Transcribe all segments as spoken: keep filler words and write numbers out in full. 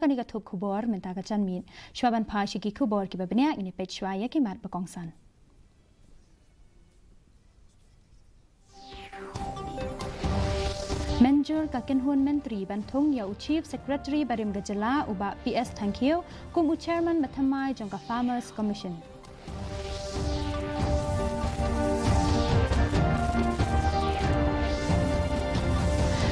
Kane ka thup khubor mynta ka janmiet. Shuwa ban phai sha ki khubor kiba bniah, ngin ïa peit shuwa ïa ki mat ba kongsan. Mynjur ka kynhun myntri ban thung ïa u Chief Secretary barim ka jylla u Bah P S Thangkhiew kum u Chairman bathymmai jong ka Farmers Commission.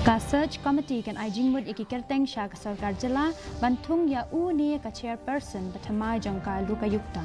Ka Search Committee kan ai jingmut ïa ki kyrteng sha ka sorkar jylla ban thung ïa une ka Chairperson bathymmai jong ka Lokayukta.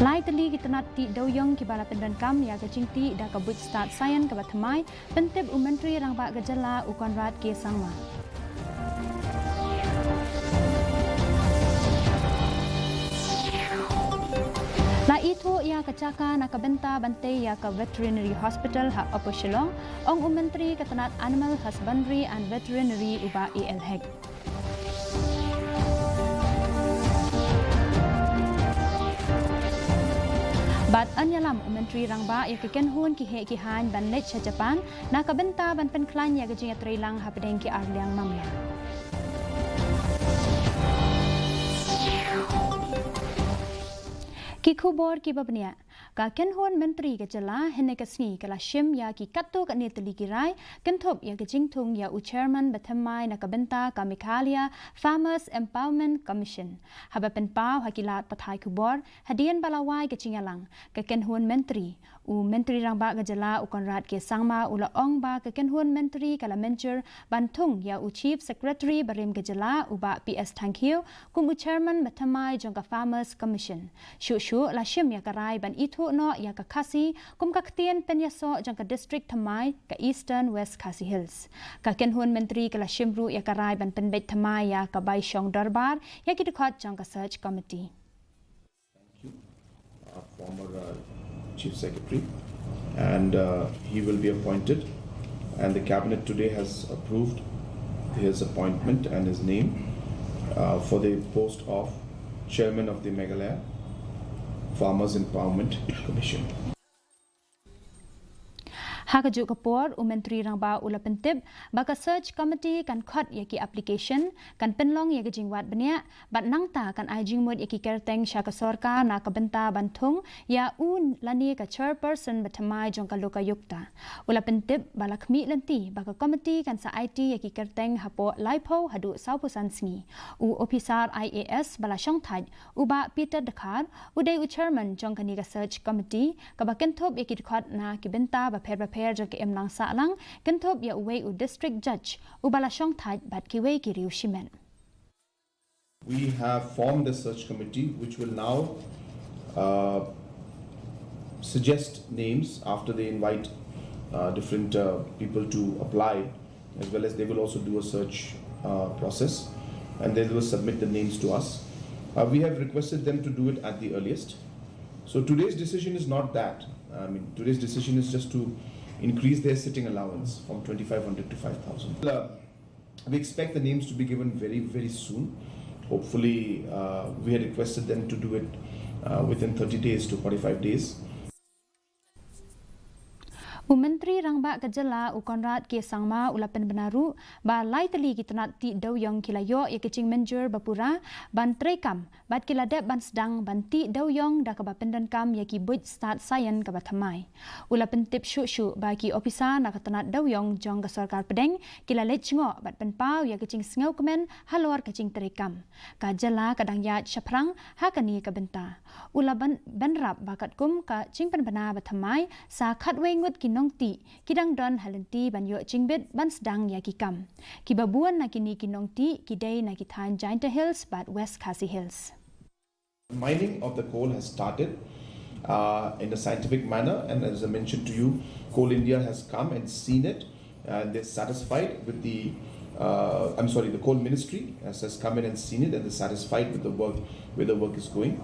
Lai tylli ki tnat tih dewiong kiba la pyndonkam ïa ka jingtih da ka buit stad saian kaba thymmai, pyntip u Myntri Rangbah ka jylla u Conrad K Sangma. La ithuh ïa ka jaka na ka bynta ban tei ïa ka Veterinary Hospital ha Upper Shillong, ong u Myntri ka tnat Animal Husbandry and Veterinary u Bah A L Hek. Bad yn ïalam u Myntri Rangbah ïa ka kynhun ki heh ki haiñ ban leit sha Japan na ka bynta ban pynkhlaiñ ïa ka jingïatreilang hapdeng ki arliang mamla. Ki khubor kiba bniah. Ka kynhun myntri ka jylla hynne ka sngi ka la shim ïa ki katto katne tylli ki rai kynthup ïa ka jingthung ïa u Chairman bathymmai na ka bynta ka Meghalaya Farmers Empowerment Commission. Haba pynpaw ha ki lad pathai khubor hadien ba la wai ka jingïalang, ka kynhun myntri, u Myntri Rangbah ka jylla u Conrad K Sangma u la ong ba ka kynhun myntri ka la mynjur ban thung ïa u Chief Secretary barim ka jylla u Bah P S Thangkhiew kum u Chairman bathymmai jong ka Farmers Commission. Shuh shuh la shim ïa ka rai ban ithuh noh ïa ka Khasi kum ka ktien pynïasoh jong ka district thymmai ka Eastern West Khasi Hills. Ka kynhun myntri ka la shim ruh ïa ka rai ban pynbeit thymmai ïa ka Bai Shong Dorbar ïa ki dkhot jong ka Search Committee. Our former uh, Chief Secretary, and uh, he will be appointed. And the Cabinet today has approved his appointment and his name uh, for the post of Chairman of the Meghalaya Farmers Empowerment Commission. Ha kajuh ka por, u Myntri Rangbah u la pyntip ba ka Search Committee kan khot ïa ki application, kan pynlong ïa ka jingwad bniah, bad nangta kan ai jingmut ïa ki kyrteng sha ka sorkar na ka bynta ban thung ïa u lane ka Chairperson bathymmai jong ka Lokayukta. U la pyntip ba la khmih lynti ba ka committee kan sa aiti ïa ki kyrteng hapoh laiphew haduh sawphew san sngi. U ophisar I A S ba la shongthait, u Bah Peter Dkhar, u dei u Chairman jong kane ka Search Committee kaba kynthup ïa ki dkhot na ki bynta bapher bapher jong ka imlang sahlang, kynthup ïa uwei u District Judge uba la shongthait bad kiwei ki riew shimet. We have formed a search committee which will now uh, suggest names after they invite uh, different uh, people to apply, as well as they will also do a search uh, process, and they will submit the names to us. Uh, we have requested them to do it at the earliest. So today's decision is not that. I mean, today's decision is just to increase their sitting allowance from twenty-five hundred to five thousand. Uh, we expect the names to be given very, very soon. Hopefully, uh, we had requested them to do it uh, within thirty days to forty-five days. U Myntri Rangbah ka jylla u Conrad K Sangma u la pynbna ruh ba lai tylli ki tnat tih dewiong ki la ïoh ïa ka jingmynjur ba pura ban treikam bad ki la dep ban sdang ban tih dewiong da kaba pyndonkam ïa ki buit stad saian kaba thymmai. U la pyntip shuh shuh ba ki ophisar na ka tnat dewiong jong ka sorkar pdeng ki la leit jngoh bad pynpaw ïa ka jingsngewkmen halor ka jingtreikam. Ka jylla ka dang ïaid shaphrang ha kane ka bynta. U la bynrap ba katkum ka jingpynbna bathymmai sa khatwei ngut ki nongtih ki dang don ha lynti ban ïoh jingbit ban sdang ïa ki kam. Kiba bun na kine ki nongtih ki dei na ki thaiñ Jaintia Hills bad West Khasi Hills. Mining of the coal has started uh, in a scientific manner, and as I mentioned to you, Coal India has come and seen it, and they're satisfied with the. Uh, I'm sorry, the coal ministry has, has come in and seen it, and they're satisfied with the work, where the work is going,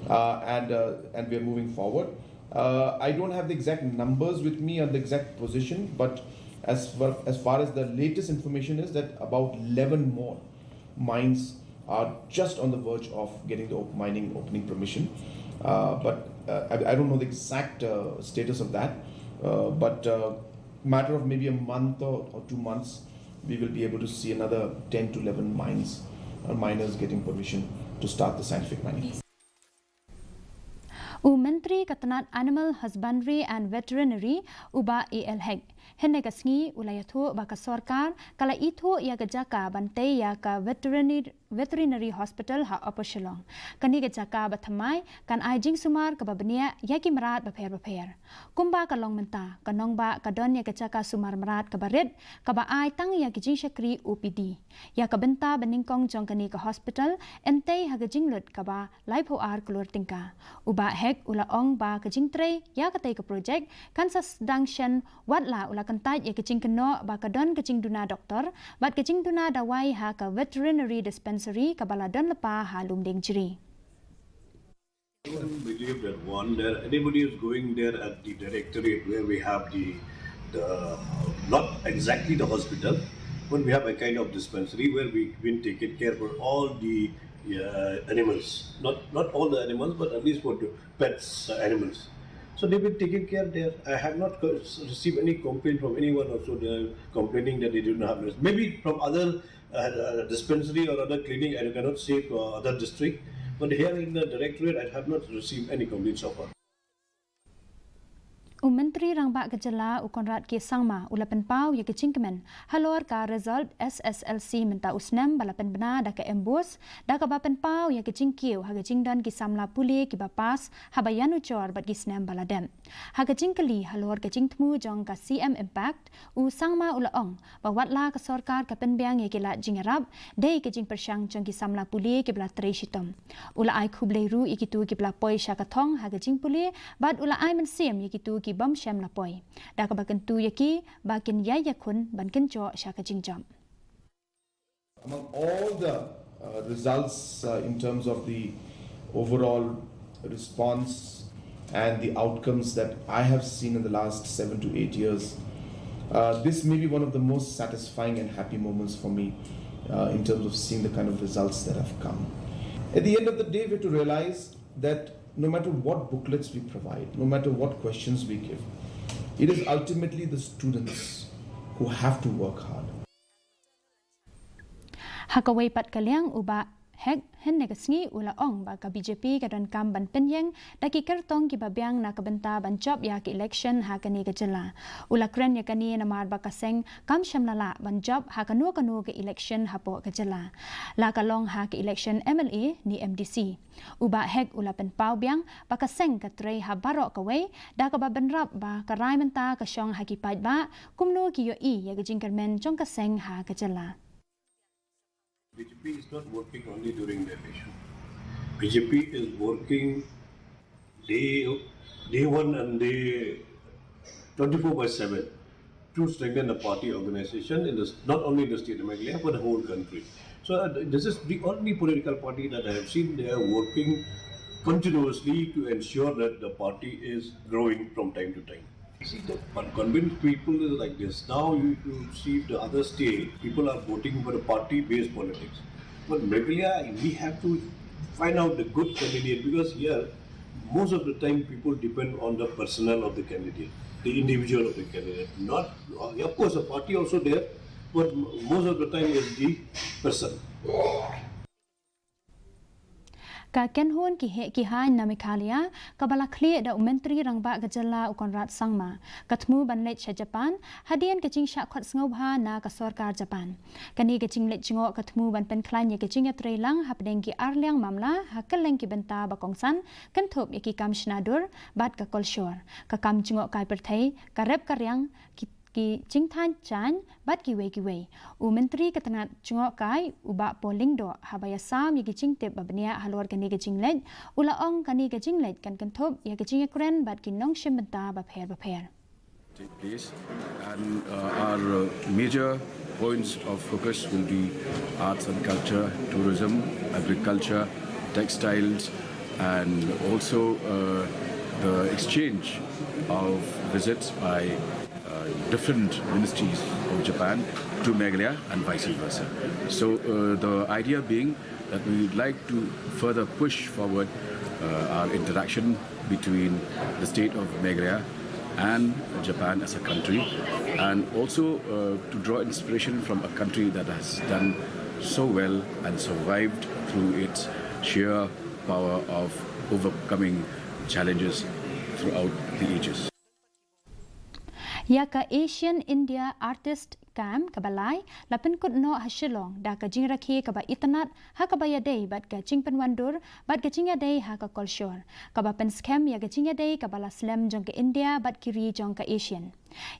uh, and uh, and we're moving forward. Uh, I don't have the exact numbers with me on the exact position, but as far, as far as the latest information is that about eleven more mines are just on the verge of getting the mining opening permission. Uh, but Uh, I, I don't know the exact uh, status of that, uh, but uh, matter of maybe a month or, or two months, we will be able to see another ten to eleven mines or miners getting permission to start the scientific mining. U Myntri ka tnat Animal Husbandry and Veterinary, u Bah A L Hek, hynne ka sngi u la ïathuh ba ka sorkar ka la ithuh ïa ka jaka ban tei ïa ka veterinary, veterinary hospital ha Upper Shillong. Kane ka jaka ba thymmai kan ai jingsumar kaba bniah ïa ki mrad bapher bapher. Kumba ka long mynta, ka nongbah ka don ïa ka jaka sumar mrad kaba rit, kaba ai tang ïa ki jingshakri O P D. Ïa ka bynta ba nyngkong jong kane ka hospital, yn tei ha ka jinglut kaba laiphew ar klur tyngka. U Bah Hek u la ong ba ka jingtrei ïa katei ka projek kan sa sdang shen, wat la u la kyntait ïa ka jingkynnoh ba ka don ka jingduna doktor bad ka jingduna dawai ha ka veterinary dispensary kaba la don lypa ha Lumdiengjri. I don't believe that one there anybody is going there at the directorate where we have the the not exactly the hospital, but we have a kind of dispensary where we been taking care for all the uh, animals, not not all the animals, but at least for the pets uh, animals. So they've been taking care there. I have not co- received any complaint from anyone also. They are complaining that they do not have nurse. Maybe from other uh, uh, dispensary or other clinic, I cannot say uh, other district. But here in the directorate, I have not received any complaint so far. U Myntri Rangbah ka Jylla u Conrad K Sangma u la pynpaw ïa ka jingkmen halor ka result S S L C mynta u snem ba la pynbna da ka MBOSE, da kaba pynpaw ïa ka jingkiew ha ka jingdon ki samla pule kiba pass haba ïanujor bad ki snem ba la dep. Ha ka jingkylli halor ka jingthmu jong ka C M Impact, u Sangma u la ong ba wat la ka sorkar ka pynbiang ïa ki lad jingïarap, dei ka jingpyrshang jong ki samla pule kiba la trei shitom. U la ai khublei ruh ïa kito kiba la poi sha ka thong ha ka jingpule bad u la ai mynsiem ïa kito ki bym shym la poi, da kaba kyntu ïa ki ba kin ïai ïakhun ban kynjoh sha ka jingjop. Among all the uh, results uh, in terms of the overall response and the outcomes that I have seen in the last seven to eight years, uh, this may be one of the most satisfying and happy moments for me uh, in terms of seeing the kind of results that have come. At the end of the day, we have to realize that no matter what booklets we provide, no matter what questions we give, it is ultimately the students who have to work hard. Ha kawei pat ka liang u Bah Hek hynne ka sngi u la ong ba ka B J P ka donkam ban pynïeng da ki kyrtong kiba biang na ka bynta ban jop ïa ka election ha kane ka jylla. U la kren ïa kane namar ba ka seng kam shym la lah ban jop ha kano kano ka election hapoh ka jylla, la ka long ha ka election M L A ne M D C. U Bah Hek u la pynpaw biang ba ka seng ka trei ha baroh kawei, da kaba bynrap ba ka rai mynta ka shong ha ki paidbah kumno ki ïohi ïa ka jingkyrmen jong ka seng ha ka jylla. B J P is not working only during the election. B J P is working day day one and day twenty-four by seven to strengthen the party organization in the, not only in the state of Meghalaya but the whole country. So uh, this is the only political party that I have seen they are working continuously to ensure that the party is growing from time to time. See, the, but convince people is like this. Now you, you see the other state, people are voting for a party-based politics. But Meghalaya, we have to find out the good candidate because here, most of the time, people depend on the personnel of the candidate, the individual of the candidate. Not, of course, a party also there, but most of the time is the person. Ka kynhun ki heh ki haiñ na Meghalaya kaba la khlieh da u Myntri Rangbah ka Jylla u Conrad Sangma ka thmu ban leit sha Japan hadien ka jingshah khot sngewbha na ka sorkar Japan. Kane ka jingleit jngoh ka thmu ban pynkhlaiñ ïa ka jingïatreilang hapdeng ki arliang mamla ha kylleng ki bynta ba kongsan, kynthup ïa ki kam shna dur bad ka kolshor, ka kam jngoh kai pyrthei, ka rep ka riang, ki ki jingthaiñ jaiñ bad kiwei kiwei. U Myntri ka tnat jngohkai u Bah Paul Lyngdoh haba ïasam ïa ki jingtip ba bniah halor kane ka jingleit u la ong kane ka jingleit kan kynthup ïa ka jingïakren bad ki nongshim bynta bapher bapher. Take place and uh, our uh, major points of focus will be arts and culture, tourism, agriculture, textiles, and also uh, the exchange of visits by uh, different ministries of Japan to Meghalaya and vice versa. So uh, the idea being that we would like to further push forward uh, our interaction between the state of Meghalaya and Japan as a country, and also uh, to draw inspiration from a country that has done so well and survived through its sheer power of overcoming challenges throughout the ages. Ïa ka Asian India Artist Camp kaba lai la pynkut noh ha Shillong da ka jingrakhe kaba itynnad ha kaba ïadei bad ka jingpynwandur bad ka jingïadei ha ka kolshor, kaba pynskhem ïa ka jingïadei kaba la slem jong ka India bad ki ri jong ka Asian.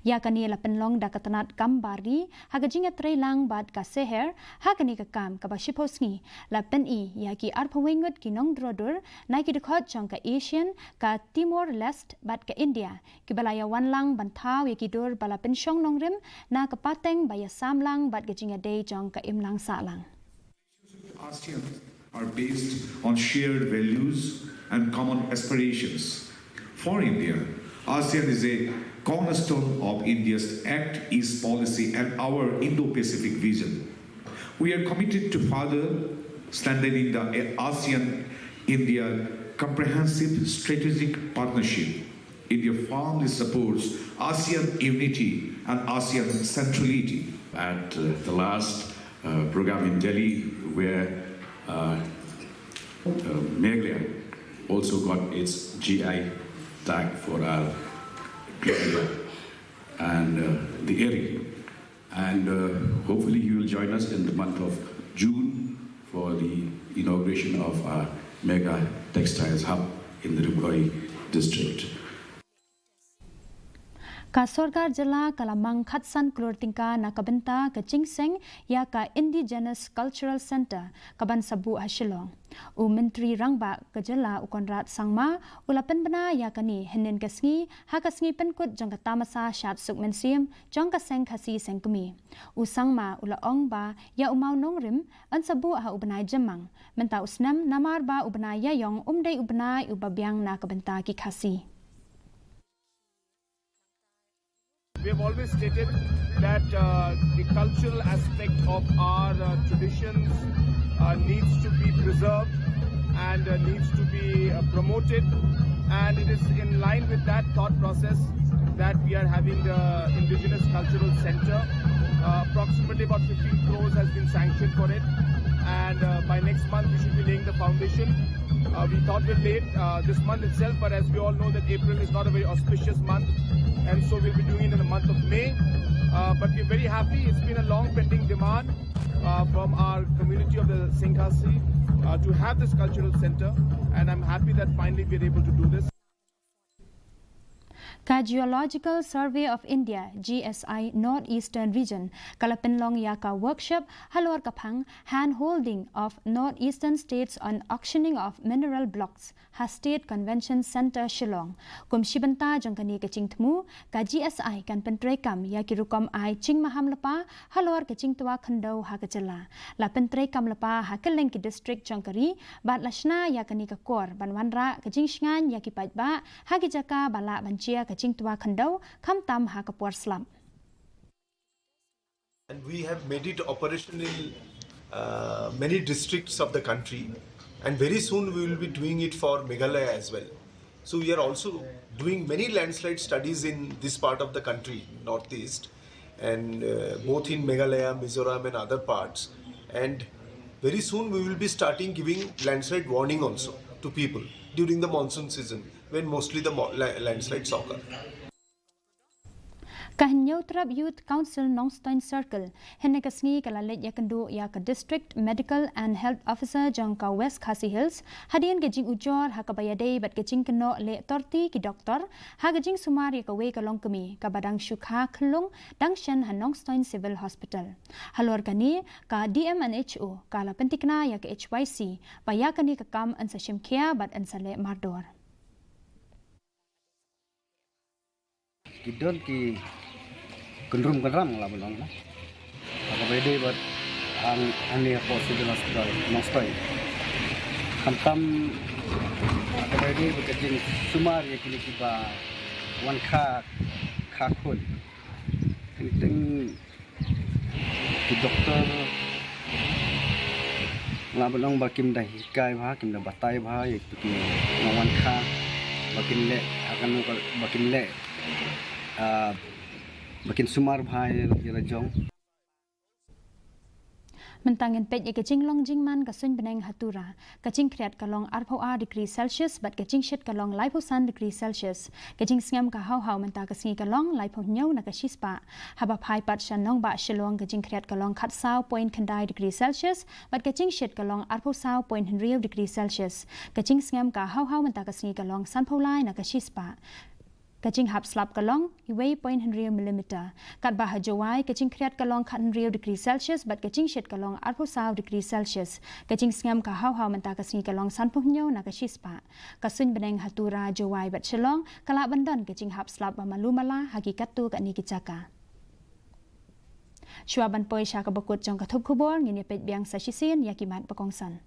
Ïa kane la pynlong da ka tnat kam bar ri ha ka jingïatreilang bad ka Seher. Ha kane ka kam kaba shiphew sngi la pyni ïa ki arphew wei ngut ki nongdro dur na ki dkhot jong ka Asian, ka Timor Leste bad ka India, kiba la ïa wan lang ban thaw ïa ki dur ba la pynshong nongrim na ka pateng ba ïa sam lang bad ka jingïadei jong ka imlang sahlang. ASEAN are based on shared values and common aspirations. For India, ASEAN is a cornerstone of India's Act East policy and our Indo Pacific vision. We are committed to further strengthening the ASEAN India comprehensive strategic partnership. India firmly supports ASEAN unity and ASEAN centrality. At uh, the last uh, program in Delhi, where uh, uh, Meghalaya also got its G I tag for our Clover and uh, the Eri. And uh, hopefully, you will join us in the month of June for the inauguration of our mega textiles hub in the Ri Bhoi district. Ka sorkar jylla ka la mang khatsan klur tyngka na ka bynta ka jingseng ïa ka Indigenous Cultural Centre kaban sa buh ha Shillong. U Myntri Rangbah ka jylla u Conrad Sangma u la pynbna ïa kane hynnin ka sngi ha ka sngi pynkut jong ka tamasa shad suk mynsiem jong ka seng Khasi seng kmie. U Sangma u la ong ba ïa u mawnongrim yn sa buh ha u bnai Jymmang mynta u snem namar ba u bnai Ïaïong um dei u bnai uba biang na ka bynta ki Khasi. We have always stated that uh, the cultural aspect of our uh, traditions uh, needs to be preserved and uh, needs to be uh, promoted. And it is in line with that thought process that we are having the Indigenous Cultural Center. Uh, approximately about fifteen crores has been sanctioned for it, and uh, by next month we should be laying the foundation. Uh, we thought we'll late uh, this month itself, but as we all know that April is not a very auspicious month, and so we'll be doing it in the month of May. Uh, but we're very happy. It's been a long pending demand uh, from our community of the Seng Khasi uh, to have this cultural center, and I'm happy that finally we're able to do this. Ka Geological Survey of India, G S I, North Eastern Region ka la pynlong ïa ka workshop halor ka phang Hand Holding of North Eastern States on Auctioning of Mineral Blocks ha State Convention Centre, Shillong. Kum shi bynta jong kane ka jingthmu, ka G S I kan pyntreikam ïa ki rukom ai jingmaham lypa halor ka jingtwa khyndew ha ka jylla. La pyntreikam lypa ha kylleng ki district jong ka ri bad la shna ïa kane ka kor ban wanrah ka jingshngaiñ ïa ki paidbah ha ki jaka ba lah ban jia ka jingtwa khyndew khamtam ha ka por slap. And we have made it operational in uh, many districts of the country, and very soon we will be doing it for Meghalaya as well. So we are also doing many landslide studies in this part of the country, northeast, and uh, both in Meghalaya, Mizoram, and other parts. And very soon we will be starting giving landslide warning also to people during the monsoon season, when mostly the mo- la- landslides occur. Ka Hynñiewtrep Youth Council Nongstoiñ Circle hynne ka sngi ka la leit ïakynduh ïa ka District Medical and Health Officer jong ka West Khasi Hills hadien ka jingujor ha kaba ïadei bad ka jingkynnoh leh torti ki doktor ha ka jingsumar ïa kawei ka longkmie kaba dang shu kha khyllung dang shen ha Nongstoiñ Civil Hospital. Halor kane, ka D M and H O ka la pyntikna ïa ka H Y C ba ïa kane ka kam yn sa shim khia bad yn sa leh mardor. Ki don ki kynrum kynram la ban ong na. Ka ba dei bad ang ani hapoh Civil Hospital Nongstoiñ. Khamtam ka ba dei bad ka jingsumar ïa kine kiba wan kha kha khun. Teng teng ki doktor Nga ba long ba kim da hikai bha, kim da batai bha ïa ki nongwan kha, ba kin leh ha kano ka, ba kin leh, ah, ba kin sumar bha ïa la jong. Mynta ngin peit ïa ka jinglong jingman ka suiñ bneng ha Tura. Ka jingkhriat ka long arphew ar degree Celsius bad ka jingshit ka long laiphew san degree Celsius. Ka jingsngem ka haw haw mynta ka sngi ka long laiphew hynñiew na ka shispah. Haba phai pat sha nongbah Shillong ka jingkhriat ka long khatsaw point khyndai degree Celsius bad ka jingshit ka long arphew saw point hynriew degree Celsius. Ka jingsngem ka haw haw mynta ka sngi ka long sanphew lai na ka shispah. Ka jinghap slap ka long wei point hynriew millimeter. Katba ha Jowai ka jingkhriat ka long khathynriew degree Celsius bad ka jingshit ka long arphew saw degree Celsius. Ka jingsngem ka haw haw mynta ka sngi ka long sanphew hynñiew na ka shispah. Ka suiñ bneng ha Tura, Jowai bad Shillong ka lah ban don ka jinghap slap ba malu mala ha ki katto katne ki jaka. Shuwa ban poi sha kaba kut jong ka thup khubor, ngin ïa peit biang sa shisien ïa ki mat ba kongsan.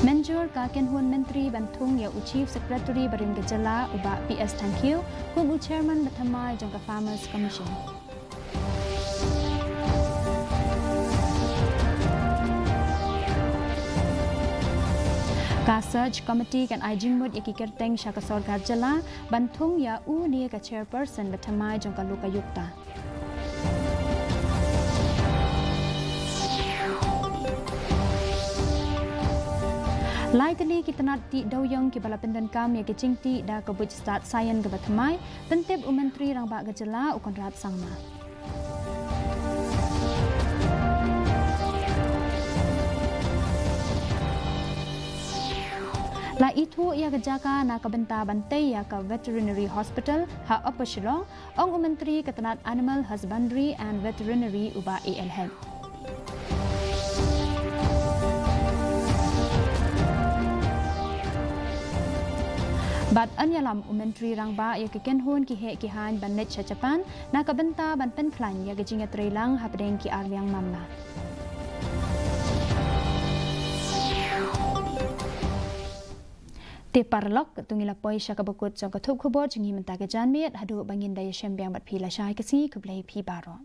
Mynjur ka kynhun myntri ban thung ïa u Chief Secretary barim ka jylla u Bah P S Thangkhiew kum u Chairman bathymmai jong ka Farmers Commission. Ka Search Committee kan ai jingmut ïa ki kyrteng sha ka sorkar jylla ban thung ïa u ne ka Chairperson bathymmai jong ka Lokayukta. Lai tylli ki tnat tih dewïong kiba la pyndonkam ïa ka jingtih da ka buit stad saian kaba thymmai, pyntip u Myntri Rangbah ka jylla u Conrad Sangma. La ithuh ïa ka jaka na ka bynta ban tei ïa ka Veterinary Hospital ha Upper Shillong, ong u Myntri ka tnat Animal Husbandry and Veterinary u Bah A L Hek. Bad yn ïalam u Myntri Rangbah ïa ka kynhun ki heh ki haiñ ban leit sha Japan na ka bynta ban pynkhlaiñ ïa ka jingïatreilang hapdeng ki arliang mamla. Te paralok, to ngi la poi sha kaba kut jong ka thup khubor jong ngi mynta ka janmiet, haduh ba ngin da ïashem biang bad phi lashai ka sngi, khublei phi baroh.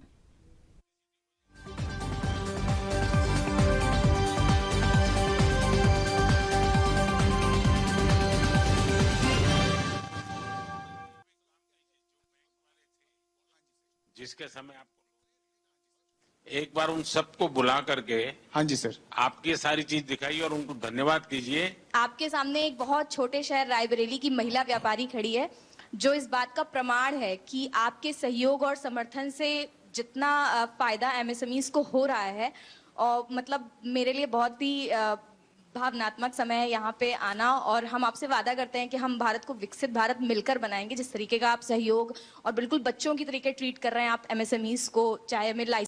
जिसके समय आपको एक बार उन सबको बुला करके हाँ जी सर। आपकी सारी चीज दिखाइए और उनको धन्यवाद कीजिए। आपके सामने एक बहुत छोटे शहर रायबरेली की महिला व्यापारी खड़ी है, जो इस बात का प्रमाण है कि आपके सहयोग और समर्थन से जितना, अ, फायदा एमएसएमईज को हो रहा है, और मतलब मेरे लिए बहुत ही, अ, भावनात्मक समय है यहाँ पे आना, और हम आपसे वादा करते हैं कि हम भारत को विकसित भारत मिलकर बनाएंगे। जिस तरीके का आप सहयोग और बिल्कुल बच्चों की तरीके ट्रीट कर रहे हैं आप एमएसएमईज को, चाहे हमें लाइसेंस